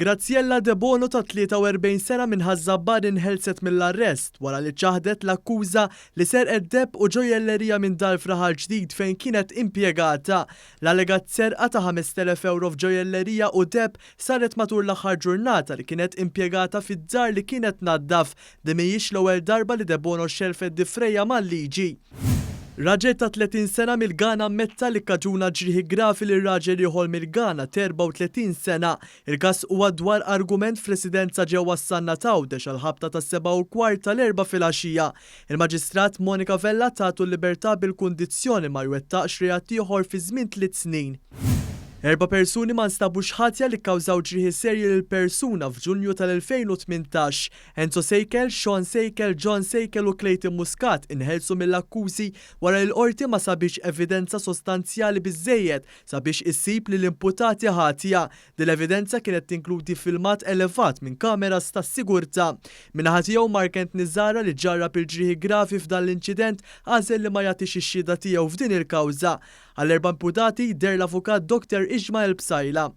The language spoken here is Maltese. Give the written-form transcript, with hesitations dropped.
Graziella Debono ta' 43 sena minn Ħaż-Żabbar inħelset mill-arrest wara li ċaħdet l-akkuża li serqet deheb u ġojjellerija minn dar f'Raħal Ġdid fejn kienet impjegata. L-allegat serqa ta' 5,000 ewro f'ġojjellerija u deheb saret matul l-aħħar ġurnata li kienet impjegata fid-dar li kienet tnaddaf. Din mhijiex l-ewwel darba li Debono xellfet difrejha mal-liġi. Raġel ta' 30 sena mill-Ghana ammetta li kkaġuna ġrieħi gravi lil raġel ieħor mill-Ghana t'34 sena. Il-każ huwa dwar argument f'residenza ġewwa s-Sannat Għawdex għall-ħabta tas-7:15 tal-Erbgħa filgħaxija. Il-Maġistrat Monica Vella tatu l-libertà bil-kundizzjoni ma jwettaqx reat ieħor fi żmien tliet snin. Erba' persuni ma nstabux ħatja li kkawżaw ġrieħi serji lil persuna f'Ġunju tal-2018. Enzo Sejkel, Sean Sejkel, John Sejkel u Clayton Muscat inħelsu mill-akkużi wara li l-Qorti ma sabitx evidenza sostanzjali biżżejjed sabiex issib lill-imputati ħatja. Din l-evidenza kienet tinkludi filmat elevat minn kameras tas-sigurtà. Min-naħa tiegħu Mark Anthony Zahra li ġarrab il-ġrieħi gravi f'dan l-inċident għażel li ma jagħtix ix-xhieda tiegħu f'din il-kawża. Għall-erba' imputati deher l-avukat Dottor Ishmael Psaila.